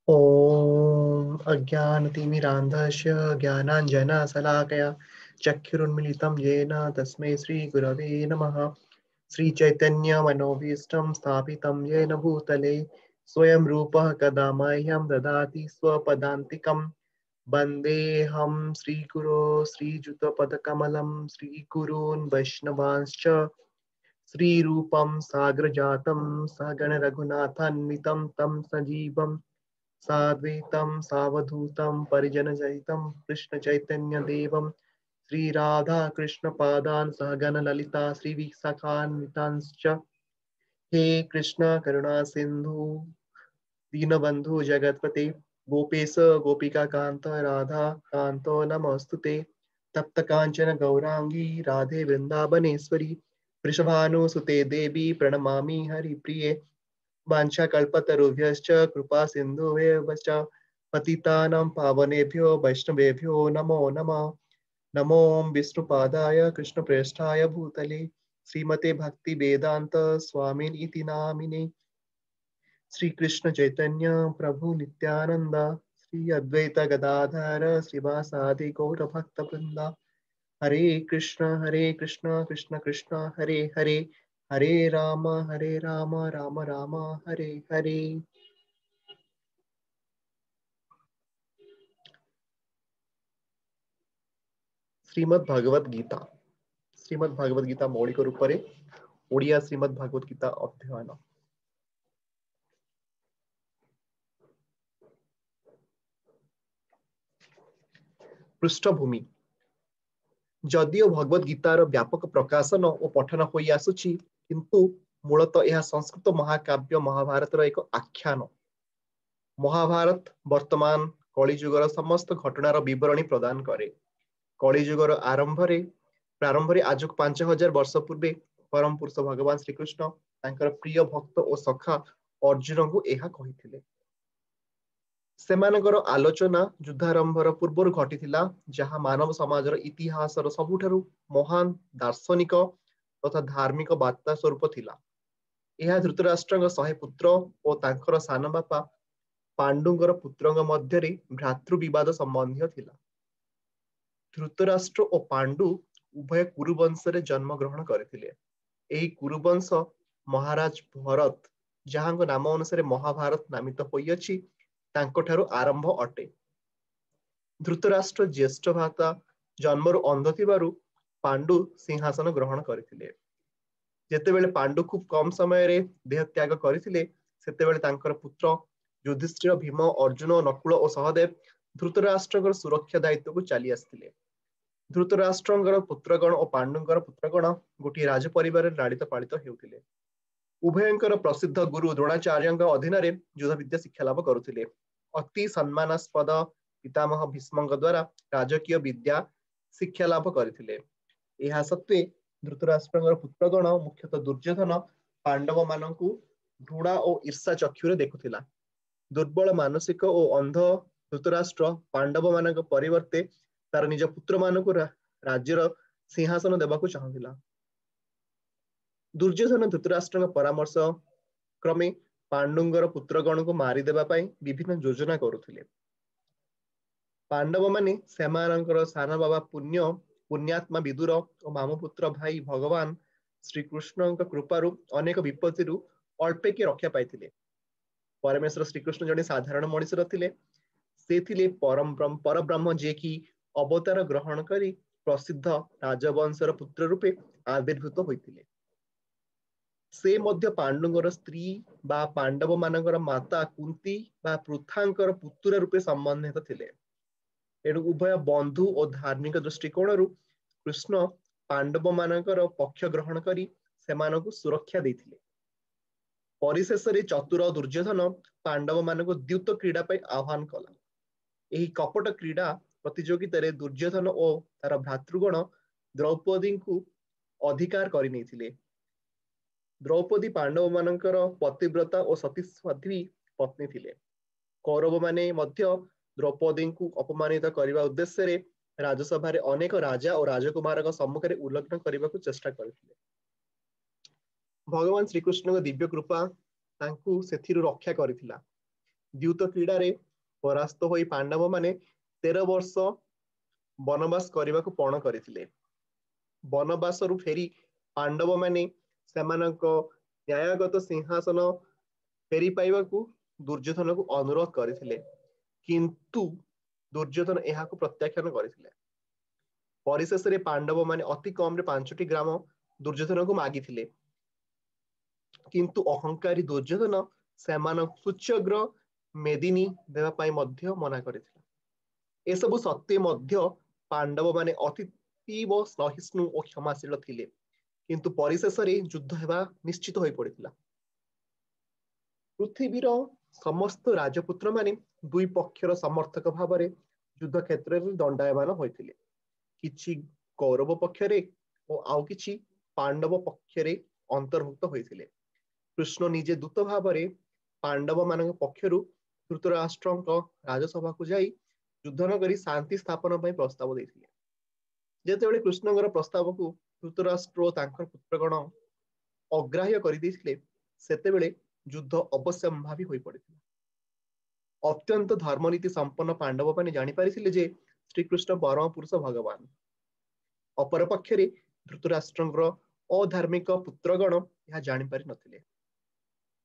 ॐ अज्ञानतिमिरान्धस्य ज्ञानाञ्जनशलाकया चक्षुरुन्मिलितं येन तस्मै श्रीगुरवे नमः। श्रीचैतन्यमनोभीष्टं स्थापितं येन भूतले स्वयं रूपः कदा मह्यं ददाति स्वपदान्तिकं। वन्देऽहं श्रीगुरो श्रीयुतपदकमलं श्रीगुरून् वैष्णवांश्च। श्रीरूपं सागरजातं सगणरघुनाथान्वितं तं सजीवं साद्वैतं सावधूतं परिजनसहितं कृष्णचैतन्यदेवं। श्रीराधाकृष्णपादान् सहगणललिता श्रीविशाखान्वितांश्च। हे कृष्ण करुणा सिन्धु दीनबन्धु जगत्पते गोपेश गोपिका कान्त राधा कान्त नमस्तुते। तप्त कांचन गौरांगी राधे वृंदावनेश्वरी वृषभानुसुते देवी प्रणमामि हरिप्रिये। वाञ्छाकल्पतरुभ्यश्च कृपा सिन्धुभ्येव च पतितानां पावनेभ्यो वैष्णवेभ्यो नमो नमः। नमो विष्णुपादाय कृष्णप्रेष्ठाय भूतले श्रीमते भक्ति वेदांत स्वामिन् इति नामिने। श्री कृष्ण चैतन्य प्रभु नित्यानंद श्री अद्वैत गदाधर श्रीवासादि गौर भक्त वृंद। हरे कृष्ण कृष्ण कृष्ण हरे हरे, हरे राम राम राम हरे हरे। श्रीमद् भागवत गीता, श्रीमद् भागवत गीता मौलिक रूपरे ओडिया श्रीमद् भागवत गीता अध्ययन। पृष्ठभूमि। ଯଦିଓ ଭଗବତ ଗୀତାର ବ୍ୟାପକ ପ୍ରକାଶନ ଓ ପଠନ ହୋଇ ଆସୁଛି, କିନ୍ତୁ ମୂଳତଃ ଏହା ସଂସ୍କୃତ ମହାକାବ୍ୟ ମହାଭାରତର ଏକ ଆଖ୍ୟାନ। ମହାଭାରତ ବର୍ତ୍ତମାନ କଳିଯୁଗର ସମସ୍ତ ଘଟଣାର ବିବରଣୀ ପ୍ରଦାନ କରେ। କଳିଯୁଗର ପ୍ରାରମ୍ଭରେ ଆଜକୁ 5000 ବର୍ଷ ପୂର୍ବେ ପରମ ପୁରୁଷ ଭଗବାନ ଶ୍ରୀକୃଷ୍ଣ ତାଙ୍କର ପ୍ରିୟ ଭକ୍ତ ଓ ସଖା ଅର୍ଜୁନଙ୍କୁ ଏହା କହିଥିଲେ। ସେମାନଙ୍କର ଆଲୋଚନା ଯୁଦ୍ଧାରମ୍ଭର ପୂର୍ବରୁ ଘଟିଥିଲା, ଯାହା ମାନବ ସମାଜର ଇତିହାସର ସବୁଠାରୁ ମହାନ ଦାର୍ଶନିକ ତଥା ଧାର୍ମିକ ବାର୍ତ୍ତା ସ୍ୱରୂପ ଥିଲା। ଏହା ଧୃତରାଷ୍ଟ୍ରଙ୍କ 100 ପୁତ୍ର ଓ ତାଙ୍କର ସାନ ବାପା ପାଣ୍ଡୁଙ୍କର ପୁତ୍ରଙ୍କ ମଧ୍ୟରେ ଭ୍ରାତୃବିବାଦ ସମ୍ବନ୍ଧୀୟ ଥିଲା। ଧୃତରାଷ୍ଟ୍ର ଓ ପାଣ୍ଡୁ ଉଭୟ କୁରୁବଂଶରେ ଜନ୍ମ ଗ୍ରହଣ କରିଥିଲେ। ଏହି କୁରୁବଂଶ ମହାରାଜ ଭରତ, ଯାହାଙ୍କ ନାମ ଅନୁସାରେ ମହାଭାରତ ନାମିତ ହୋଇଅଛି, ତାଙ୍କଠାରୁ ଆରମ୍ଭ ଅଟେ। ଧୃତରାଷ୍ଟ୍ର ଜ୍ୟେଷ୍ଠ ଭ୍ରାତା ଜନ୍ମରୁ ଅନ୍ଧ ଥିବାରୁ ପାଣ୍ଡୁ ସିଂହାସନ ଗ୍ରହଣ କରିଥିଲେ। ଯେତେବେଳେ ପାଣ୍ଡୁ ଖୁବ କମ ସମୟରେ ଦେହତ୍ୟାଗ କରିଥିଲେ, ସେତେବେଳେ ତାଙ୍କର ପୁତ୍ର ଯୁଧିଷ୍ଠିର, ଭୀମ, ଅର୍ଜୁନ, ନକୁଳ ଓ ସହଦେବ ଧୃତରାଷ୍ଟ୍ରଙ୍କର ସୁରକ୍ଷା ଦାୟିତ୍ୱକୁ ଚାଲି ଆସିଥିଲେ। ଧୃତରାଷ୍ଟ୍ରଙ୍କର ପୁତ୍ରଗଣ ଓ ପାଣ୍ଡୁଙ୍କର ପୁତ୍ରଗଣ ଗୋଟିଏ ରାଜ ପରିବାରରେ ଲାଳିତ ପାଳିତ ହେଉଥିଲେ। ଉଭୟଙ୍କର ପ୍ରସିଦ୍ଧ ଗୁରୁ ଦ୍ରୋଣାଚାର୍ଯ୍ୟଙ୍କ ଅଧୀନରେ ଯୁଦ୍ଧବିଦ୍ୟା ଶିକ୍ଷା ଲାଭ କରୁଥିଲେ। ଅତି ସମ୍ମାନାସ୍ପଦ ପିତାମହ ଭୀଷ୍ମଙ୍କ ଦ୍ୱାରା ରାଜକୀୟ ବିଦ୍ୟା ଶିକ୍ଷା ଲାଭ କରିଥିଲେ। ଏହା ସତ୍ତ୍ୱେ ଧୃତରାଷ୍ଟ୍ରଙ୍କର ପୁତ୍ରଗଣ, ମୁଖ୍ୟତଃ ଦୁର୍ଯ୍ୟୋଧନ, ପାଣ୍ଡବ ମାନଙ୍କୁ ଘୃଣା ଓ ଈର୍ଷା ଚକ୍ଷୁରେ ଦେଖୁଥିଲା। ଦୁର୍ବଳ ମାନସିକ ଓ ଅନ୍ଧ ଧୃତରାଷ୍ଟ୍ର ପାଣ୍ଡବ ମାନଙ୍କ ପରିବର୍ତ୍ତେ ତାର ନିଜ ପୁତ୍ରମାନଙ୍କୁ ରାଜ୍ୟର ସିଂହାସନ ଦେବାକୁ ଚାହୁଁଥିଲା। ଦୁର୍ଯ୍ୟୋଧନ ଧୃତରାଷ୍ଟ୍ରଙ୍କ ପରାମର୍ଶ କ୍ରମେ ପାଣ୍ଡୁଙ୍କର ପୁତ୍ରଗଣକୁ ମାରିଦେବା ପାଇଁ ବିଭିନ୍ନ ଯୋଜନା କରୁଥିଲେ। ପାଣ୍ଡବମାନେ ସେମାନଙ୍କର ସାନ ବାବା ପୁଣ୍ୟାତ୍ମା ବିଦୁର ଓ ମାମୁପୁତ୍ର ଭାଇ ଭଗବାନ ଶ୍ରୀକୃଷ୍ଣଙ୍କ କୃପାରୁ ଅନେକ ବିପତ୍ତିରୁ ଅଳ୍ପେକେ ରକ୍ଷା ପାଇଥିଲେ। ପରମେଶ୍ୱର ଶ୍ରୀକୃଷ୍ଣ ଜଣେ ସାଧାରଣ ମଣିଷ ନଥିଲେ, ସେ ଥିଲେ ପରବ୍ରହ୍ମ, ଯିଏକି ଅବତାର ଗ୍ରହଣ କରି ପ୍ରସିଦ୍ଧ ରାଜବଂଶର ପୁତ୍ର ରୂପେ ଆବିର୍ଭୂତ ହୋଇଥିଲେ। ସେ ମଧ୍ୟ ପାଣ୍ଡୁଙ୍କର ସ୍ତ୍ରୀ ବା ପାଣ୍ଡବ ମାନଙ୍କର ମାତା କୁନ୍ତି ବା ପୃଥାଙ୍କର ପୁତୁରା ରୂପେ ସମ୍ବନ୍ଧିତ ଥିଲେ। ଏଣୁ ଉଭୟ ବନ୍ଧୁ ଓ ଧାର୍ମିକ ଦୃଷ୍ଟିକୋଣରୁ କୃଷ୍ଣ ପାଣ୍ଡବ ମାନଙ୍କର ପକ୍ଷ ଗ୍ରହଣ କରି ସେମାନଙ୍କୁ ସୁରକ୍ଷା ଦେଇଥିଲେ। ପରିଶେଷରେ ଚତୁର ଦୁର୍ଯ୍ୟୋଧନ ପାଣ୍ଡବ ମାନଙ୍କୁ ଦ୍ୟୁତ କ୍ରୀଡ଼ା ପାଇଁ ଆହ୍ୱାନ କଲା। ଏହି କପଟ କ୍ରୀଡ଼ା ପ୍ରତିଯୋଗିତାରେ ଦୁର୍ଯ୍ୟୋଧନ ଓ ତାର ଭ୍ରାତୃଗଣ ଦ୍ରୌପଦୀଙ୍କୁ ଅଧିକାର କରିନେଇଥିଲେ। ଦ୍ରୌପଦୀ ପାଣ୍ଡବ ମାନଙ୍କର ପତିବ୍ରତା ଓ ସତୀସାଧ୍ୱୀ ପତ୍ନୀ ଥିଲେ। କୌରବମାନେ ମଧ୍ୟ ଦ୍ରୌପଦୀଙ୍କୁ ଅପମାନିତ କରିବା ଉଦ୍ଦେଶ୍ୟରେ ରାଜସଭାରେ ଅନେକ ରାଜା ଓ ରାଜକୁମାରଙ୍କ ସମ୍ମୁଖରେ ଉଲ୍ଲଗ୍ନ କରିବାକୁ ଚେଷ୍ଟା କରିଥିଲେ। ଭଗବାନ ଶ୍ରୀକୃଷ୍ଣଙ୍କ ଦିବ୍ୟ କୃପା ତାଙ୍କୁ ସେଥିରୁ ରକ୍ଷା କରିଥିଲା। ଦ୍ୟୁତ କ୍ରୀଡ଼ାରେ ପରାସ୍ତ ହୋଇ ପାଣ୍ଡବମାନେ 13 ବର୍ଷ ବନବାସ କରିବାକୁ ପଣ କରିଥିଲେ। ବନବାସରୁ ଫେରି ପାଣ୍ଡବମାନେ ସେମାନଙ୍କ ନ୍ୟାୟଗତ ସିଂହାସନ ଫେରି ପାଇବାକୁ ଦୁର୍ଯ୍ୟୋଧନକୁ ଅନୁରୋଧ କରିଥିଲେ, କିନ୍ତୁ ଦୁର୍ଯ୍ୟୋଧନ ଏହାକୁ ପ୍ରତ୍ୟାଖ୍ୟାନ କରିଥିଲେ। ପରିଶେଷରେ ପାଣ୍ଡବମାନେ ଅତି କମରେ 5ଟି ଗ୍ରାମ ଦୁର୍ଯ୍ୟୋଧନକୁ ମାଗିଥିଲେ, କିନ୍ତୁ ଅହଙ୍କାରୀ ଦୁର୍ଯ୍ୟୋଧନ ସେମାନଙ୍କୁ ସୂଚ୍ୟଗ୍ର ମେଦିନୀ ଦେବା ପାଇଁ ମଧ୍ୟ ମନା କରିଥିଲା। ଏସବୁ ସତ୍ତ୍ୱେ ମଧ୍ୟ ପାଣ୍ଡବମାନେ ଅତୀବ ସହିଷ୍ଣୁ ଓ କ୍ଷମାଶୀଳ ଥିଲେ, କିନ୍ତୁ ପରିଶେଷରେ ଯୁଦ୍ଧ ହେବା ନିଶ୍ଚିତ ହୋଇପଡ଼ିଥିଲା। ପୃଥିବୀର ସମସ୍ତ ରାଜପୁତ୍ରମାନେ ଦୁଇ ପକ୍ଷର ସମର୍ଥକ ଭାବରେ ଯୁଦ୍ଧ କ୍ଷେତ୍ରରେ ଦଣ୍ଡାୟମାନ ହୋଇଥିଲେ। କିଛି କୌରବ ପକ୍ଷରେ ଓ ଆଉ କିଛି ପାଣ୍ଡବ ପକ୍ଷରେ ଅନ୍ତର୍ଭୁକ୍ତ ହୋଇଥିଲେ। କୃଷ୍ଣ ନିଜେ ଦୂତ ଭାବରେ ପାଣ୍ଡବମାନଙ୍କ ପକ୍ଷରୁ ଧୃତରାଷ୍ଟ୍ରଙ୍କ ରାଜସଭାକୁ ଯାଇ ଯୁଦ୍ଧ ନ କରି ଶାନ୍ତି ସ୍ଥାପନ ପାଇଁ ପ୍ରସ୍ତାବ ଦେଇଥିଲେ। ଯେତେବେଳେ କୃଷ୍ଣଙ୍କର ପ୍ରସ୍ତାବକୁ ଧୃତରାଷ୍ଟ୍ର ଓ ତାଙ୍କର ପୁତ୍ରଗଣ ଅଗ୍ରାହ୍ୟ କରିଦେଇଥିଲେ, ସେତେବେଳେ ଯୁଦ୍ଧ ଅବଶ୍ୟମ୍ଭାବୀ ହୋଇପଡ଼ିଥିଲା। ଅତ୍ୟନ୍ତ ଧର୍ମନୀତି ସମ୍ପନ୍ନ ପାଣ୍ଡବମାନେ ଜାଣିପାରିଥିଲେ ଯେ ଶ୍ରୀକୃଷ୍ଣ ପରମ ପୁରୁଷ ଭଗବାନ। ଅପରପକ୍ଷରେ ଧୃତରାଷ୍ଟ୍ରଙ୍କର ଅଧାର୍ମିକ ପୁତ୍ରଗଣ ଏହା ଜାଣିପାରି ନଥିଲେ।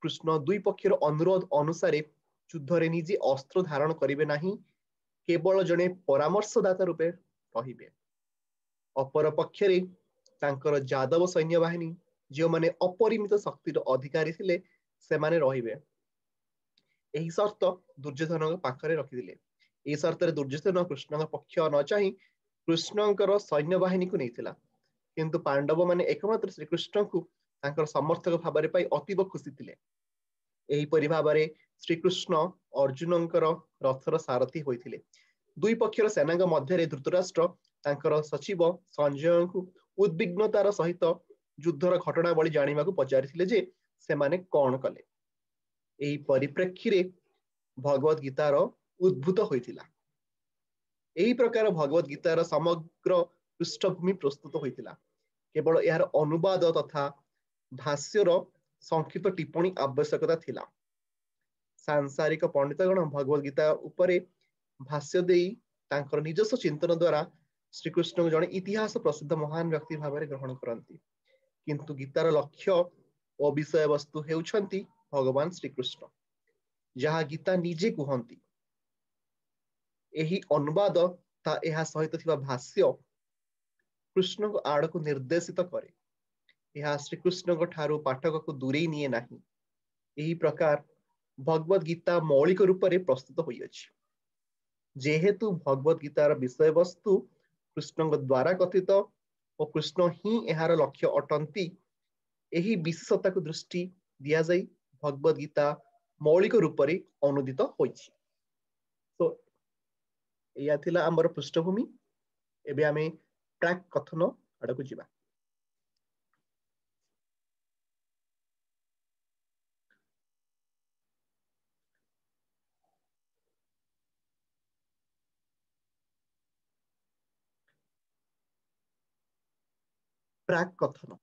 କୃଷ୍ଣ ଦୁଇ ପକ୍ଷର ଅନୁରୋଧ ଅନୁସାରେ ଯୁଦ୍ଧରେ ନିଜେ ଅସ୍ତ୍ର ଧାରଣ କରିବେ ନାହିଁ, କେବଳ ଜଣେ ପରାମର୍ଶଦାତା ରୂପେ ରହିବେ। ଅପରପକ୍ଷରେ ତାଙ୍କର ଯାଦବ ସୈନ୍ୟବାହିନୀ, ଯେଉଁମାନେ ଅପରିମିତ ଶକ୍ତିର ଅଧିକାରୀ ଥିଲେ, ସେମାନେ ରହିବେ। ଏହି ସର୍ତ୍ତ ଦୁର୍ଯ୍ୟୋଧନଙ୍କ ପାଖରେ ରଖିଥିଲେ। ଏହି ସର୍ତ୍ତରେ ଦୁର୍ଯ୍ୟୋଧନ କୃଷ୍ଣଙ୍କ ପକ୍ଷ ନ ଚାହିଁ କୃଷ୍ଣଙ୍କର ସୈନ୍ୟବାହିନୀକୁ ନେଇଥିଲା, କିନ୍ତୁ ପାଣ୍ଡବମାନେ ଏକମାତ୍ର ଶ୍ରୀକୃଷ୍ଣଙ୍କୁ ତାଙ୍କର ସମର୍ଥକ ଭାବରେ ପାଇ ଅତୀବ ଖୁସି ଥିଲେ। ଏହିପରି ଭାବରେ ଶ୍ରୀକୃଷ୍ଣ ଅର୍ଜୁନଙ୍କର ରଥର ସାରଥୀ ହୋଇଥିଲେ। ଦୁଇ ପକ୍ଷର ସେନାଙ୍କ ମଧ୍ୟରେ ଧୃତରାଷ୍ଟ୍ର ତାଙ୍କର ସଚିବ ସଞ୍ଜୟଙ୍କୁ ଉଦ୍ବିଗ୍ନତାର ସହିତ ଯୁଦ୍ଧର ଘଟଣାବଳୀ ଜାଣିବାକୁ ପଚାରିଥିଲେ ଯେ ସେମାନେ କଣ କଲେ। ଏହି ପରିପ୍ରେକ୍ଷୀରେ ଭଗବତ ଗୀତାର ଉଦ୍ଭୂତ ହୋଇଥିଲା। ଏହି ପ୍ରକାର ଭଗବତ ଗୀତାର ସମଗ୍ର ପୃଷ୍ଠଭୂମି ପ୍ରସ୍ତୁତ ହୋଇଥିଲା। କେବଳ ଏହାର ଅନୁବାଦ ତଥା ଭାଷ୍ୟର ସଂକ୍ଷିପ୍ତ ଟିପ୍ପଣୀ ଆବଶ୍ୟକତା ଥିଲା। ସାଂସାରିକ ପଣ୍ଡିତଗଣ ଭଗବତ ଗୀତା ଉପରେ ଭାଷ୍ୟ ଦେଇ ତାଙ୍କର ନିଜସ୍ୱ ଚିନ୍ତନ ଦ୍ୱାରା ଶ୍ରୀକୃଷ୍ଣଙ୍କୁ ଜଣେ ଇତିହାସ ପ୍ରସିଦ୍ଧ ମହାନ ବ୍ୟକ୍ତି ଭାବରେ ଗ୍ରହଣ କରନ୍ତି, କିନ୍ତୁ ଗୀତାର ଲକ୍ଷ୍ୟ ଓ ବିଷୟବସ୍ତୁ ହେଉଛନ୍ତି ଭଗବାନ ଶ୍ରୀକୃଷ୍ଣ, ଯାହା ଗୀତା ନିଜେ କୁହନ୍ତି। ଏହି ଅନୁବାଦ ତା ଏହା ସହିତ ଥିବା ଭାଷ୍ୟ କୃଷ୍ଣଙ୍କ ଆଡ଼କୁ ନିର୍ଦ୍ଦେଶିତ କରେ। ଏହା ଶ୍ରୀକୃଷ୍ଣଙ୍କ ଠାରୁ ପାଠକକୁ ଦୂରେଇ ନିଏ ନାହିଁ। ଏହି ପ୍ରକାର ଭଗବତ ଗୀତା ମୌଳିକ ରୂପରେ ପ୍ରସ୍ତୁତ ହୋଇଅଛି। ଯେହେତୁ ଭଗବତ ଗୀତାର ବିଷୟବସ୍ତୁ କୃଷ୍ଣଙ୍କ ଦ୍ୱାରା କଥିତ ଓ କୃଷ୍ଣ ହିଁ ଏହାର ଲକ୍ଷ୍ୟ ଅଟନ୍ତି, ଏହି ବିଶେଷତାକୁ ଦୃଷ୍ଟି ଦିଆଯାଇ ଭଗବତ ଗୀତା ମୌଳିକ ରୂପରେ ଅନୁଦିତ ହୋଇଛି। ତ ଏଇଆ ଥିଲା ଆମର ପୃଷ୍ଠଭୂମି। ଏବେ ଆମେ ପ୍ରାକ୍ କଥନ ଆଡ଼କୁ ଯିବା। ପ୍ରାକ୍ କଥନ।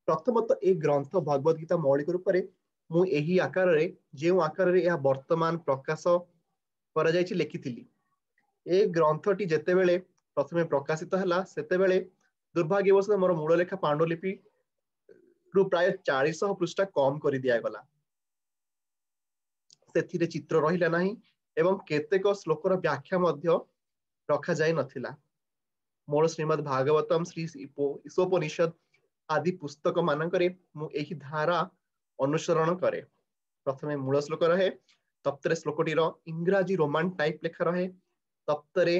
ପ୍ରଥମତଃ ଏହି ଗ୍ରନ୍ଥ ଭଗବତ ଗୀତା ମୌଳିକ ରୂପରେ ମୁଁ ଏହି ଆକାରରେ, ଯେଉଁ ଆକାରରେ ଏହା ବର୍ତ୍ତମାନ ପ୍ରକାଶ କରାଯାଇଛି, ଲେଖିଥିଲି। ଏ ଗ୍ରନ୍ଥଟି ଯେତେବେଳେ ପ୍ରଥମେ ପ୍ରକାଶିତ ହେଲା, ସେତେବେଳେ ଦୁର୍ଭାଗ୍ୟବଶତଃ ମୋର ମୂଳ ଲେଖା ପାଣ୍ଡୁଲିପି ରୁ ପ୍ରାୟ 400 ପୃଷ୍ଠା କମ କରି ଦିଆଗଲା। ସେଥିରେ ଚିତ୍ର ରହିଲା ନାହିଁ ଏବଂ କେତେକ ଶ୍ଲୋକର ବ୍ୟାଖ୍ୟା ମଧ୍ୟ ରଖାଯାଇ ନଥିଲା। ମୋର ଶ୍ରୀମଦ୍ ଭାଗବତମ, ଶ୍ରୀ ଈଶୋପନିଷଦ ଆଦି ପୁସ୍ତକ ମାନଙ୍କରେ ମୁଁ ଏହି ଧାରା ଅନୁସରଣ କରେ। ପ୍ରଥମେ ମୂଳ ଶ୍ଲୋକ ରହେ, ତପ୍ତରେ ଶ୍ଲୋକଟିର ଇଂରାଜୀ ରୋମାନ ଟାଇପ ଲେଖା ରହେ, ତପ୍ତରେ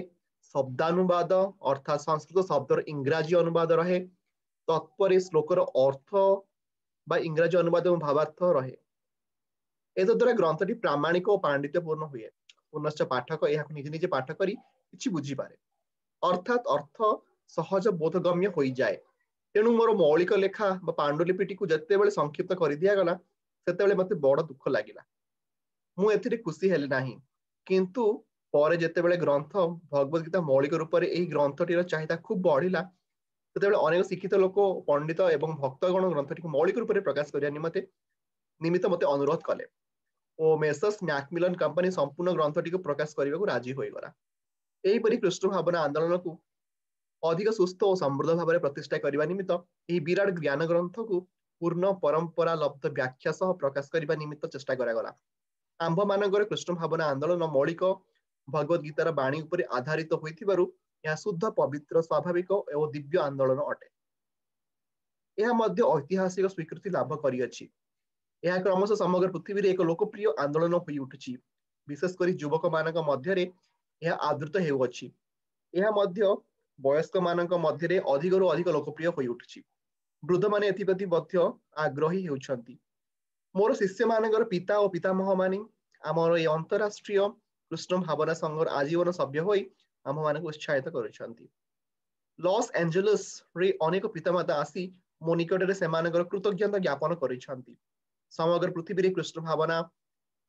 ଶବ୍ଦାନୁବାଦ ଅର୍ଥାତ୍ ସଂସ୍କୃତ ଶବ୍ଦର ଇଂରାଜୀ ଅନୁବାଦ ରହେ, ତତ୍ପରେ ଶ୍ଲୋକର ଅର୍ଥ ବା ଇଂରାଜୀ ଅନୁବାଦ ଏବଂ ଭାବାର୍ଥ ରହେ। ଏତଦ୍ୱାରା ଗ୍ରନ୍ଥଟି ପ୍ରାମାଣିକ ଓ ପାଣ୍ଡିତ୍ୟପୂର୍ଣ୍ଣ ହୁଏ। ପୁନଶ୍ଚ ପାଠକ ଏହାକୁ ନିଜେ ନିଜେ ପାଠ କରି କିଛି ବୁଝିପାରେ, ଅର୍ଥାତ୍ ଅର୍ଥ ସହଜ ବୋଧଗମ୍ୟ ହୋଇଯାଏ। ତେଣୁ ମୋର ମୌଳିକ ଲେଖା ବା ପାଣ୍ଡୁଲିପିଟିକୁ ଯେତେବେଳେ ସଂକ୍ଷିପ୍ତ କରିଦିଆଗଲା, ସେତେବେଳେ ମତେ ବଡ ଦୁଃଖ ଲାଗିଲା। ମୁଁ ଏଥିରେ ଖୁସି ହେଲି ନାହିଁ। କିନ୍ତୁ ପରେ ଯେତେବେଳେ ଗ୍ରନ୍ଥ ଭଗବତ ଗୀତା ମୌଳିକ ରୂପରେ ଏହି ଗ୍ରନ୍ଥଟିର ଚାହିଦା ଖୁବ୍ ବଢିଲା, ସେତେବେଳେ ଅନେକ ଶିକ୍ଷିତ ଲୋକ, ପଣ୍ଡିତ ଏବଂ ଭକ୍ତଗଣ ଗ୍ରନ୍ଥଟିକୁ ମୌଳିକ ରୂପରେ ପ୍ରକାଶ କରିବା ନିମିତ୍ତ ମତେ ଅନୁରୋଧ କଲେ। ଓ ମେସର୍ସ ମ୍ୟାକମିଲନ କମ୍ପାନୀ ସମ୍ପୂର୍ଣ୍ଣ ଗ୍ରନ୍ଥଟିକୁ ପ୍ରକାଶ କରିବାକୁ ରାଜି ହୋଇଗଲା। ଏହିପରି କୃଷ୍ଣ ଭାବନା ଆନ୍ଦୋଳନକୁ ଅଧିକ ସୁସ୍ଥ ଓ ସମୃଦ୍ଧ ଭାବରେ ପ୍ରତିଷ୍ଠା କରିବା ନିମିତ୍ତ ଏହି ବିରାଟ ଜ୍ଞାନ ଗ୍ରନ୍ଥକୁ ପୂର୍ଣ୍ଣ ପରମ୍ପରା ଲବ୍ଧ ବ୍ୟାଖ୍ୟା ସହ ପ୍ରକାଶ କରିବା ନିମିତ୍ତ ଚେଷ୍ଟା କରାଗଲା। ଆମ୍ଭମାନଙ୍କର କୃଷ୍ଣ ଭାବନା ଆନ୍ଦୋଳନ ମୌଳିକ ଭଗବତ ଗୀତାର ବାଣୀ ଉପରେ ଆଧାରିତ ହୋଇଥିବାରୁ ଏହା ଶୁଦ୍ଧ, ପବିତ୍ର, ସ୍ୱାଭାବିକ ଓ ଦିବ୍ୟ ଆନ୍ଦୋଳନ ଅଟେ। ଏହା ମଧ୍ୟ ଐତିହାସିକ ସ୍ୱୀକୃତି ଲାଭ କରିଅଛି। ଏହା କ୍ରମଶଃ ସମଗ୍ର ପୃଥିବୀରେ ଏକ ଲୋକପ୍ରିୟ ଆନ୍ଦୋଳନ ହୋଇ ଉଠୁଛି। ବିଶେଷ କରି ଯୁବକମାନଙ୍କ ମଧ୍ୟରେ ଏହା ଆଦୃତ ହେଉଅଛି। ଏହା ମଧ୍ୟ ବୟସ୍କମାନଙ୍କ ମଧ୍ୟରେ ଅଧିକରୁ ଅଧିକ ଲୋକପ୍ରିୟ ହୋଇ ଉଠୁଛି। ବୃଦ୍ଧମାନେ ଏଥିପ୍ରତି ମଧ୍ୟ ଆଗ୍ରହୀ ହେଉଛନ୍ତି। ମୋର ଶିଷ୍ୟମାନଙ୍କର ପିତା ଓ ପିତାମହମାନେ ଆମର ଏହି ଅନ୍ତରାଷ୍ଟ୍ରୀୟ କୃଷ୍ଣ ଭାବନା ସଂଘର ଆଜୀବନ ସଭ୍ୟ ହୋଇ ଆମ୍ଭମାନଙ୍କୁ ଉତ୍ସାହିତ କରୁଛନ୍ତି। ଲସ୍ ଆଞ୍ଜେଲସରେ ଅନେକ ପିତାମାତା ଆସି ମୋ ନିକଟରେ ସେମାନଙ୍କର କୃତଜ୍ଞତା ଜ୍ଞାପନ କରିଛନ୍ତି। ସମଗ୍ର ପୃଥିବୀରେ କୃଷ୍ଣ ଭାବନା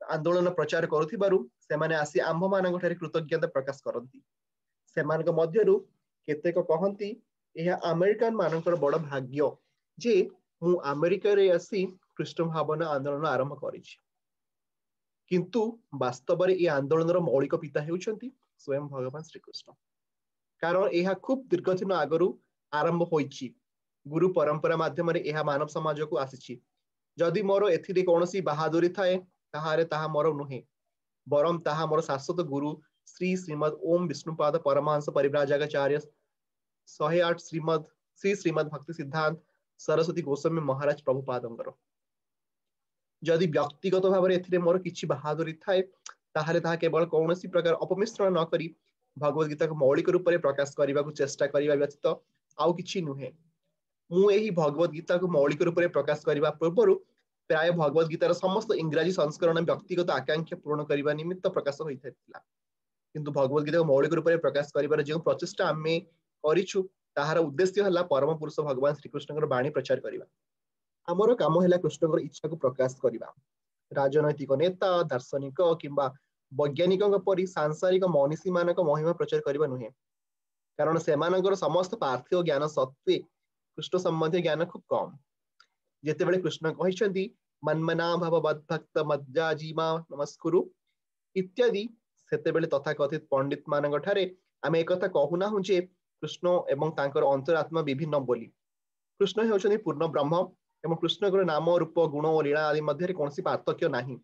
ଆନ୍ଦୋଳନ ପ୍ରଚାର କରୁଥିବାରୁ ସେମାନେ ଆସି ଆମ୍ଭମାନଙ୍କ ଠାରେ କୃତଜ୍ଞତା ପ୍ରକାଶ କରନ୍ତି। ସେମାନଙ୍କ ମଧ୍ୟରୁ କେତେକ କହନ୍ତି, ଏହା ଆମେରିକାନ ମାନଙ୍କର ବଡ ଭାଗ୍ୟ ଯେ ମୁଁ ଆମେରିକାରେ ଆସି କୃଷ୍ଣ ଭାବନା ଆନ୍ଦୋଳନ ଆରମ୍ଭ କରିଛି। କିନ୍ତୁ ବାସ୍ତବରେ ଏ ଆନ୍ଦୋଳନର ମୌଳିକ ପିତା ହେଉଛନ୍ତି ସ୍ୱୟଂ ଭଗବାନ ଶ୍ରୀକୃଷ୍ଣ। କାରଣ ଏହା ଖୁବ ଦୀର୍ଘ ଦିନ ଆଗରୁ ଆରମ୍ଭ ହୋଇଛି। ଗୁରୁ ପରମ୍ପରା ମାଧ୍ୟମରେ ଏହା ମାନବ ସମାଜକୁ ଆସିଛି। ଯଦି ମୋର ଏଥିରେ କୌଣସି ବାହାଦୁରୀ ଥାଏ, ତାହାରେ ତାହା ମୋର ନୁହେଁ, ବରଂ ତାହା ମୋର ଶାଶ୍ୱତ ଗୁରୁ ଶ୍ରୀ ଶ୍ରୀମଦ ଓମ ବିଷ୍ଣୁପାଦ ପରମହଂସ ପରିବ୍ରାଜକାଚାର୍ଯ୍ୟ 108 ଶ୍ରୀମଦ ଶ୍ରୀ ଶ୍ରୀମଦ ଭକ୍ତି ସିଦ୍ଧାନ୍ତ ସରସ୍ୱତୀ ଗୋସ୍ୱାମୀ ମହାରାଜ ପ୍ରଭୁପାଦଙ୍କର। ଯଦି ବ୍ୟକ୍ତିଗତ ଭାବରେ ଏଥିରେ ମୋର କିଛି ବାହାଦୁରୀ ଥାଏ, ତାହେଲେ ତାହା କେବଳ କୌଣସି ପ୍ରକାର ଅପମିଶ୍ରଣ ନ କରି ଭଗବତ ଗୀତାକୁ ମୌଳିକ ରୂପରେ ପ୍ରକାଶ କରିବାକୁ ଚେଷ୍ଟା କରିବା ବ୍ୟତୀତ ଆଉ କିଛି ନୁହେଁ। ମୁଁ ଏହି ଭଗବତ ଗୀତାକୁ ମୌଳିକ ରୂପରେ ପ୍ରକାଶ କରିବା ପୂର୍ବରୁ ପ୍ରାୟ ଭଗବତ ଗୀତାର ସମସ୍ତ ଇଂରାଜୀ ସଂସ୍କରଣ ବ୍ୟକ୍ତିଗତ ଆକାଂକ୍ଷା ପୂରଣ କରିବା ନିମିତ୍ତ ପ୍ରକାଶ ହୋଇଥିଲା। କିନ୍ତୁ ଭଗବତ ଗୀତାକୁ ମୌଳିକ ରୂପରେ ପ୍ରକାଶ କରିବାର ଯେଉଁ ପ୍ରଚେଷ୍ଟା ଆମେ କରିଛୁ, ତାହାର ଉଦ୍ଦେଶ୍ୟ ହେଲା ପରମ ପୁରୁଷ ଭଗବାନ ଶ୍ରୀକୃଷ୍ଣଙ୍କର ବାଣୀ ପ୍ରଚାର କରିବା। ଆମର କାମ ହେଲା କୃଷ୍ଣଙ୍କର ଇଚ୍ଛାକୁ ପ୍ରକାଶ କରିବା। ରାଜନୈତିକ ନେତା, ଦାର୍ଶନିକ କିମ୍ବା ବୈଜ୍ଞାନିକଙ୍କ ପରି ସାଂସାରିକ ମନୀଷୀମାନଙ୍କ ମହିମା ପ୍ରଚାର କରିବା ନୁହେଁ, କାରଣ ସେମାନଙ୍କର ସମସ୍ତ ପାର୍ଥିବ ଜ୍ଞାନ ସତ୍ତ୍ୱେ କୃଷ୍ଣ ସମ୍ବନ୍ଧୀୟ ଜ୍ଞାନ ଖୁବ କମ୍। ଯେତେବେଳେ କୃଷ୍ଣ କହିଛନ୍ତି ମନ୍ମନା ଭବ ମଦ୍ଭକ୍ତ ମଜ୍ଜାଜୀମା ନମସ୍କୁରୁ ଇତ୍ୟାଦି, ସେତେବେଳେ ତଥାକଥିତ ପଣ୍ଡିତ ମାନଙ୍କ ଠାରେ ଆମେ ଏକଥା କହୁନାହୁଁ ଯେ କୃଷ୍ଣ ଏବଂ ତାଙ୍କର ଅନ୍ତରାତ୍ମା ବିଭିନ୍ନ ବୋଲି। କୃଷ୍ଣ ହେଉଛନ୍ତି ପୂର୍ଣ୍ଣ ବ୍ରହ୍ମ ଏବଂ କୃଷ୍ଣଙ୍କର ନାମ, ରୂପ, ଗୁଣ ଓ ଲୀଳା ଆଦି ମଧ୍ୟରେ କୌଣସି ପାର୍ଥକ୍ୟ ନାହିଁ।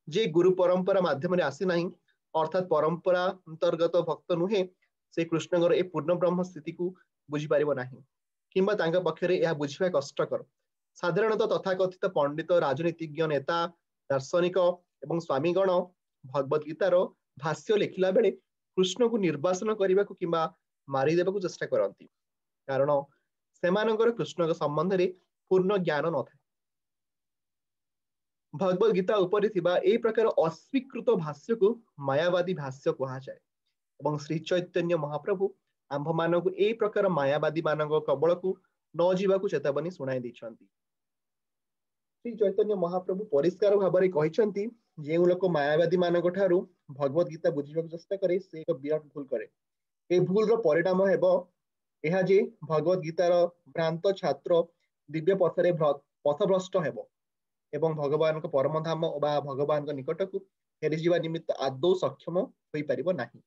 ଯେ ଗୁରୁ ପରମ୍ପରା ମାଧ୍ୟମରେ ଆସିନାହିଁ, ଅର୍ଥାତ୍ ପରମ୍ପରା ଅନ୍ତର୍ଗତ ଭକ୍ତ ନୁହେଁ, ସେ କୃଷ୍ଣଙ୍କର ଏ ପୂର୍ଣ୍ଣ ବ୍ରହ୍ମ ସ୍ଥିତିକୁ ବୁଝିପାରିବ ନାହିଁ କିମ୍ବା ତାଙ୍କ ପକ୍ଷରେ ଏହା ବୁଝିବା କଷ୍ଟକର। ସାଧାରଣତଃ ତଥାକଥିତ ପଣ୍ଡିତ, ରାଜନୀତିଜ୍ଞ, ନେତା, ଦାର୍ଶନିକ ଏବଂ ସ୍ୱାମୀଗଣ ଭଗବତ ଗୀତାର ଭାଷ୍ୟ ଲେଖିଲା ବେଳେ କୃଷ୍ଣକୁ ନିର୍ବାସନ କରିବାକୁ କିମ୍ବା ମାରିଦେବାକୁ ଚେଷ୍ଟା କରନ୍ତି, କାରଣ ସେମାନଙ୍କର କୃଷ୍ଣଙ୍କ ସମ୍ବନ୍ଧରେ ପୂର୍ଣ୍ଣ ଜ୍ଞାନ ନଥାଏ। ଭଗବତ ଗୀତା ଉପରେ ଥିବା ଏହି ପ୍ରକାର ଅସ୍ୱୀକୃତ ଭାଷ୍ୟକୁ ମାୟାବାଦୀ ଭାଷ୍ୟ କୁହାଯାଏ ଏବଂ ଶ୍ରୀ ଚୈତନ୍ୟ ମହାପ୍ରଭୁ ଆମ୍ଭମାନଙ୍କୁ ଏହି ପ୍ରକାର ମାୟାବାଦୀ ମାନଙ୍କ କବଳକୁ ନ ଯିବାକୁ ଚେତାବନୀ ଶୁଣାଇ ଦେଇଛନ୍ତି। ଶ୍ରୀ ଚୈତନ୍ୟ ମହାପ୍ରଭୁ ପରିଷ୍କାର ଭାବରେ କହିଛନ୍ତି, ଯେଉଁ ଲୋକ ମାୟାବାଦୀ ମାନଙ୍କ ଠାରୁ ଭଗବତ ଗୀତା ବୁଝିବାକୁ ଚେଷ୍ଟା କରେ, ସେ ଏକ ବିରାଟ ଭୁଲ କରେ। ଏ ଭୁଲର ପରିଣାମ ହେବ ଏହା ଯେ ଭଗବତ ଗୀତାର ଭ୍ରାନ୍ତ ଛାତ୍ର ଦିବ୍ୟ ପଥରେ ପଥଭ୍ରଷ୍ଟ ହେବ ଏବଂ ଭଗବାନଙ୍କ ପରମଧାମ ବା ଭଗବାନଙ୍କ ନିକଟକୁ ଫେରିଯିବା ନିମିତ୍ତ ଆଦୌ ସକ୍ଷମ ହୋଇପାରିବ ନାହିଁ।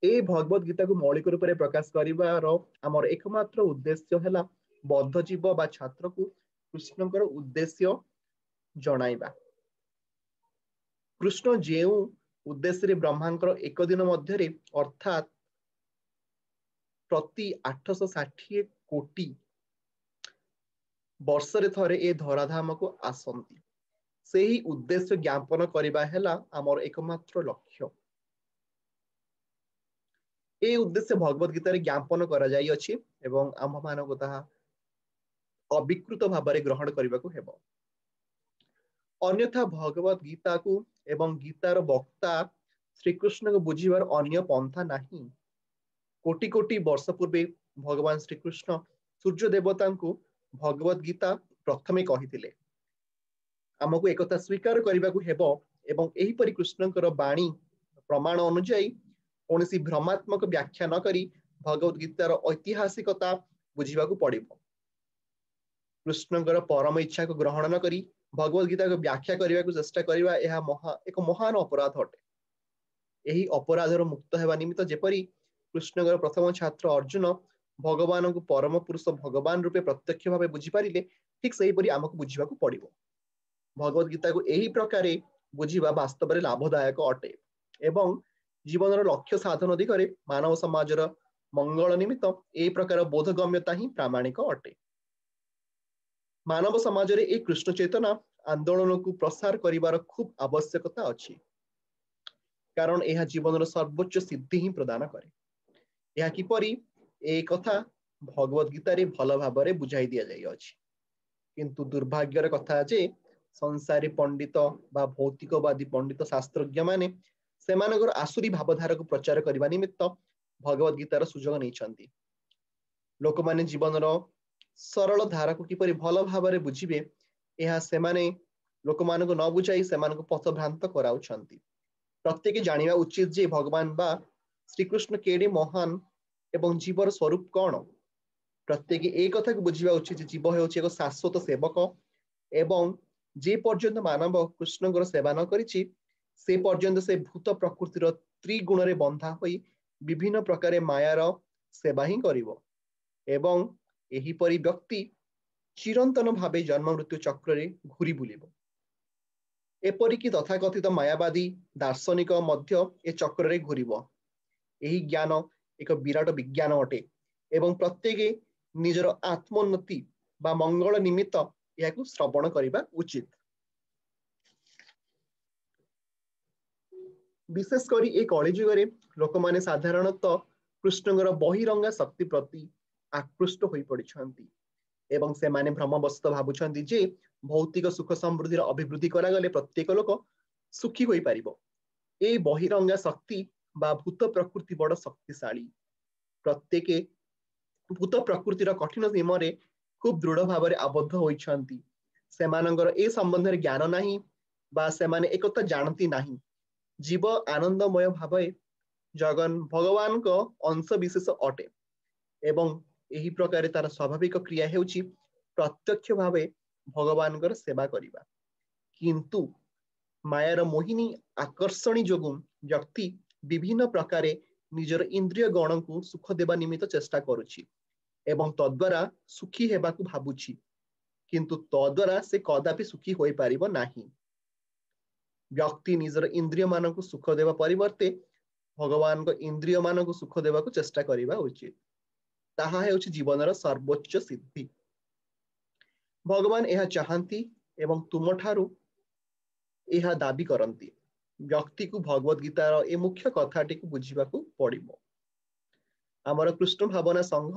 এই ଭଗବତ ଗୀତାକୁ ମୌଳିକ ରୂପରେ ପ୍ରକାଶ କରିବାର ଆମର ଏକମାତ୍ର ଉଦ୍ଦେଶ୍ୟ ହେଲା ବଦ୍ଧ ଜୀବ ବା ଛାତ୍ରକୁ କୃଷ୍ଣଙ୍କର ଉଦ୍ଦେଶ୍ୟ ଜଣାଇବା। କୃଷ୍ଣ ଯେଉଁ ଉଦ୍ଦେଶ୍ୟରେ ବ୍ରହ୍ମାଙ୍କର ଏକ ଦିନ ମଧ୍ୟରେ ଅର୍ଥାତ୍ ପ୍ରତି 860 କୋଟି ବର୍ଷରେ ଥରେ ଏ ଧରାଧାମକୁ ଆସନ୍ତି, ସେହି ଉଦ୍ଦେଶ୍ୟ ଜ୍ଞାପନ କରିବା ହେଲା ଆମର ଏକମାତ୍ର ଲକ୍ଷ୍ୟ। এই ଉଦ୍ଦେଶ୍ୟ ଭଗବତ ଗୀତାରେ ଜ୍ଞାପନ କରାଯାଇଅଛି ଏବଂ ଆମ୍ଭମାନଙ୍କୁ ତାହା ଅବିକୃତ ଭାବରେ ଗ୍ରହଣ କରିବାକୁ ହେବ। ଅନ୍ୟଥା ଭଗବତ ଗୀତାକୁ ଏବଂ ଗୀତାର ବକ୍ତା ଶ୍ରୀକୃଷ୍ଣଙ୍କୁ ବୁଝିବାର ଅନ୍ୟ ପନ୍ଥା ନାହିଁ। କୋଟି କୋଟି ବର୍ଷ ପୂର୍ବେ ଭଗବାନ ଶ୍ରୀକୃଷ୍ଣ ସୂର୍ଯ୍ୟ ଦେବତାଙ୍କୁ ଭଗବତ ଗୀତା ପ୍ରଥମେ କହିଥିଲେ। ଆମକୁ ଏକଥା ସ୍ୱୀକାର କରିବାକୁ ହେବ ଏବଂ ଏହିପରି କୃଷ୍ଣଙ୍କର ବାଣୀ ପ୍ରମାଣ ଅନୁଯାୟୀ କୌଣସି ଭ୍ରମାତ୍ମକ ବ୍ୟାଖ୍ୟା ନ କରି ଭଗବତ ଗୀତାର ଐତିହାସିକତା ବୁଝିବାକୁ ପଡ଼ିବ। କୃଷ୍ଣଙ୍କର ପରମ ଇଚ୍ଛାକୁ ଗ୍ରହଣ ନ କରି ଭଗବତ ଗୀତାକୁ ବ୍ୟାଖ୍ୟା କରିବାକୁ ଚେଷ୍ଟା କରିବା ଏହା ଏକ ମହାନ ଅପରାଧ ଅଟେ। ଏହି ଅପରାଧରୁ ମୁକ୍ତ ହେବା ନିମିତ୍ତ ଯେପରି କୃଷ୍ଣଙ୍କର ପ୍ରଥମ ଛାତ୍ର ଅର୍ଜୁନ ଭଗବାନଙ୍କୁ ପରମ ପୁରୁଷ ଭଗବାନ ରୂପେ ପ୍ରତ୍ୟକ୍ଷ ଭାବେ ବୁଝିପାରିଲେ, ଠିକ ସେହିପରି ଆମକୁ ବୁଝିବାକୁ ପଡିବ। ଭଗବତ ଗୀତାକୁ ଏହି ପ୍ରକାରେ ବୁଝିବା ବାସ୍ତବରେ ଲାଭଦାୟକ ଅଟେ ଏବଂ ଜୀବନର ଲକ୍ଷ୍ୟ ସାଧନ ଦିଗରେ ମାନବ ସମାଜର ମଙ୍ଗଳ ନିମିତ୍ତ ଏହି ପ୍ରକାର ବୋଧଗମ୍ୟତା ହିଁ ପ୍ରାମାଣିକ ଅଟେ। ମାନବ ସମାଜରେ ଏହି କୃଷ୍ଣ ଚେତନା ଆନ୍ଦୋଳନକୁ ପ୍ରସାର କରିବାର ଖୁବ ଆବଶ୍ୟକତା ଅଛି, କାରଣ ଏହା ଜୀବନର ସର୍ବୋଚ୍ଚ ସିଦ୍ଧି ହିଁ ପ୍ରଦାନ କରେ। ଏହା କିପରି, ଏ କଥା ଭଗବତ ଗୀତାରେ ଭଲ ଭାବରେ ବୁଝାଇ ଦିଆଯାଇଅଛି। କିନ୍ତୁ ଦୁର୍ଭାଗ୍ୟର କଥା ଯେ ସଂସାରୀ ପଣ୍ଡିତ ବା ଭୌତିକବାଦୀ ପଣ୍ଡିତ ଶାସ୍ତ୍ରଜ୍ଞ ମାନେ ସେମାନଙ୍କର ଆସୁରୀ ଭାବଧାରାକୁ ପ୍ରଚାର କରିବା ନିମିତ୍ତ ଭଗବତ ଗୀତାର ସୁଯୋଗ ନେଇଛନ୍ତି। ଲୋକମାନେ ଜୀବନର ସରଳ ଧାରାକୁ କିପରି ଭଲ ଭାବରେ ବୁଝିବେ, ଏହା ସେମାନେ ଲୋକମାନଙ୍କୁ ନ ବୁଝାଇ ସେମାନଙ୍କୁ ପଥଭ୍ରାନ୍ତ କରାଉଛନ୍ତି। ପ୍ରତ୍ୟେକ ଜାଣିବା ଉଚିତ ଯେ ଭଗବାନ ବା ଶ୍ରୀକୃଷ୍ଣ କେଡ଼େ ମହାନ ଏବଂ ଜୀବର ସ୍ୱରୂପ କଣ। ପ୍ରତ୍ୟେକ ଏ କଥାକୁ ବୁଝିବା ଉଚିତ ଯେ ଜୀବ ହେଉଛି ଏକ ଶାଶ୍ୱତ ସେବକ ଏବଂ ଯେ ପର୍ଯ୍ୟନ୍ତ ମାନବ କୃଷ୍ଣଙ୍କର ସେବା ନ କରିଛି, ସେ ପର୍ଯ୍ୟନ୍ତ ସେ ଭୂତ ପ୍ରକୃତିର ତ୍ରିଗୁଣରେ ବନ୍ଧା ହୋଇ ବିଭିନ୍ନ ପ୍ରକାରେ ମାୟାର ସେବା ହିଁ କରିବ ଏବଂ ଏହିପରି ବ୍ୟକ୍ତି ଚିରନ୍ତନ ଭାବେ ଜନ୍ମ ମୃତ୍ୟୁ ଚକ୍ରରେ ଘୁରି ବୁଲିବ। ଏପରିକି ତଥାକଥିତ ମାୟାବାଦୀ ଦାର୍ଶନିକ ମଧ୍ୟ ଏ ଚକ୍ରରେ ଘୁରିବ। ଏହି ଜ୍ଞାନ ଏକ ବିରାଟ ବିଜ୍ଞାନ ଅଟେ ଏବଂ ପ୍ରତ୍ୟେକ ନିଜର ଆତ୍ମୋନ୍ନତି ବା ମଙ୍ଗଳ ନିମିତ୍ତ ଏହାକୁ ଶ୍ରବଣ କରିବା ଉଚିତ। ବିଶେଷ କରି ଏ କଳିଯୁଗରେ ଲୋକମାନେ ସାଧାରଣତଃ କୃଷ୍ଣଙ୍କର ବହିରଙ୍ଗା ଶକ୍ତି ପ୍ରତି ଆକୃଷ୍ଟ ହୋଇ ପଡ଼ିଛନ୍ତି ଏବଂ ସେମାନେ ଭ୍ରମବଶତଃ ଭାବୁଛନ୍ତି ଯେ ଭୌତିକ ସୁଖ ସମୃଦ୍ଧିର ଅଭିବୃଦ୍ଧି କରାଗଲେ ପ୍ରତ୍ୟେକ ଲୋକ ସୁଖୀ ହୋଇପାରିବ। এই ବହିରଙ୍ଗା ଶକ୍ତି ବା ଭୂତ ପ୍ରକୃତି ବଡ଼ ଶକ୍ତିଶାଳୀ। ପ୍ରତ୍ୟେକ ଭୂତ ପ୍ରକୃତିର କଠିନ ନିୟମରେ ଖୁବ ଦୃଢ ଭାବରେ ଆବଦ୍ଧ ହୋଇଛନ୍ତି। ସେମାନଙ୍କର ଏ ସମ୍ବନ୍ଧରେ ଜ୍ଞାନ ନାହିଁ ବା ସେମାନେ ଏକଥା ଜାଣନ୍ତି ନାହିଁ। ଜୀବ ଆନନ୍ଦମୟ ଭାବେ ଜଗନ୍ ଭଗବାନଙ୍କ ଅଂଶ ବିଶେଷ ଅଟେ ଏବଂ ଏହି ପ୍ରକାରେ ତାର ସ୍ୱାଭାବିକ କ୍ରିୟା ହେଉଛି ପ୍ରତ୍ୟକ୍ଷ ଭାବେ ଭଗବାନଙ୍କର ସେବା କରିବା। କିନ୍ତୁ ମାୟାର ମୋହିନୀ ଆକର୍ଷଣୀ ଯୋଗୁଁ ବ୍ୟକ୍ତି ବିଭିନ୍ନ ପ୍ରକାରେ ନିଜର ଇନ୍ଦ୍ରିୟ ଗଣକୁ ସୁଖ ଦେବା ନିମିତ୍ତ ଚେଷ୍ଟା କରୁଛି ଏବଂ ତଦ୍ୱାରା ସୁଖୀ ହେବାକୁ ଭାବୁଛି, କିନ୍ତୁ ତଦ୍ୱାରା ସେ କଦାପି ସୁଖୀ ହୋଇପାରିବ ନାହିଁ। ବ୍ୟକ୍ତି ନିଜର ଇନ୍ଦ୍ରିୟ ମାନଙ୍କୁ ସୁଖ ଦେବା ପରିବର୍ତ୍ତେ ଭଗବାନଙ୍କ ଇନ୍ଦ୍ରିୟ ମାନଙ୍କୁ ସୁଖ ଦେବାକୁ ଚେଷ୍ଟା କରିବା ଉଚିତ। ତାହା ହେଉଛି ଜୀବନର ସର୍ବୋଚ୍ଚ ସିଦ୍ଧି। ଭଗବାନ ଏହା ଚାହାନ୍ତି ଏବଂ ତୁମଠାରୁ ଏହା ଦାବି କରନ୍ତି। ବ୍ୟକ୍ତିକୁ ଭଗବତ ଗୀତାର ଏ ମୁଖ୍ୟ କଥାଟିକୁ ବୁଝିବାକୁ ପଡିବ। ଆମର କୃଷ୍ଣ ଭାବନା ସଂଘ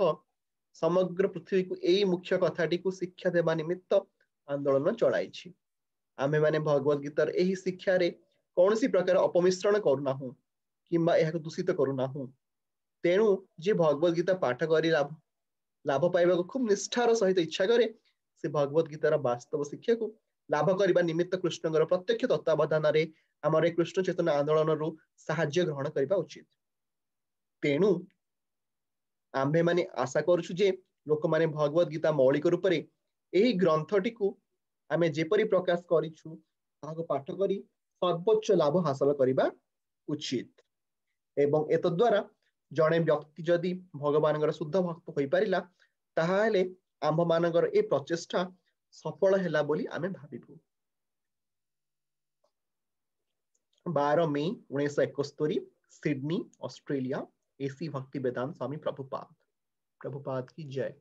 ସମଗ୍ର ପୃଥିବୀକୁ ଏଇ ମୁଖ୍ୟ କଥାଟିକୁ ଶିକ୍ଷା ଦେବା ନିମିତ୍ତ ଆନ୍ଦୋଳନ ଚଳାଇଛି। ଆମେମାନେ ଭଗବତ ଗୀତାର ଏହି ଶିକ୍ଷାରେ କୌଣସି ପ୍ରକାର ଅପମିଶ୍ରଣ କରୁନାହୁଁ କିମ୍ବା ଏହାକୁ ଦୂଷିତ କରୁନାହୁଁ। ତେଣୁ ଯିଏ ଭଗବତ ଗୀତା ପାଠ କରି ଲାଭ ପାଇବାକୁ ଖୁବ ନିଷ୍ଠାର ସହିତ ଇଚ୍ଛା କରେ, ସେ ଭଗବତ ଗୀତାର ବାସ୍ତବ ଶିକ୍ଷାକୁ ଲାଭ କରିବା ନିମିତ୍ତ କୃଷ୍ଣଙ୍କର ପ୍ରତ୍ୟକ୍ଷ ତତ୍ତ୍ୱାବଧାନରେ ଆମର ଏ କୃଷ୍ଣ ଚେତନା ଆନ୍ଦୋଳନରୁ ସାହାଯ୍ୟ ଗ୍ରହଣ କରିବା ଉଚିତ। ତେଣୁ ଆମ୍ଭେମାନେ ଆଶା କରୁଛୁ ଯେ ଲୋକମାନେ ଭଗବତ ଗୀତା ମୌଳିକ ରୂପରେ ଏହି ଗ୍ରନ୍ଥଟିକୁ ଆମେ ଯେପରି ପ୍ରକାଶ କରିଛୁ ତାହାକୁ ପାଠ କରି ସର୍ବୋଚ୍ଚ ଲାଭ ହାସଲ କରିବା ଉଚିତ। ଏବଂ ଏତଦ୍ୱାରା ଜଣେ ବ୍ୟକ୍ତି ଯଦି ଭଗବାନଙ୍କର ଶୁଦ୍ଧ ଭକ୍ତ ହୋଇପାରିଲା, ତାହାହେଲେ ଆମ୍ଭମାନଙ୍କର ଏ ପ୍ରଚେଷ୍ଟା ସଫଳ ହେଲା ବୋଲି ଆମେ ଭାବିବୁ। 12 May 1971, Sydney, Australia. AC Bhakti Vedanta Swami Prabhupada. Prabhupada की जय।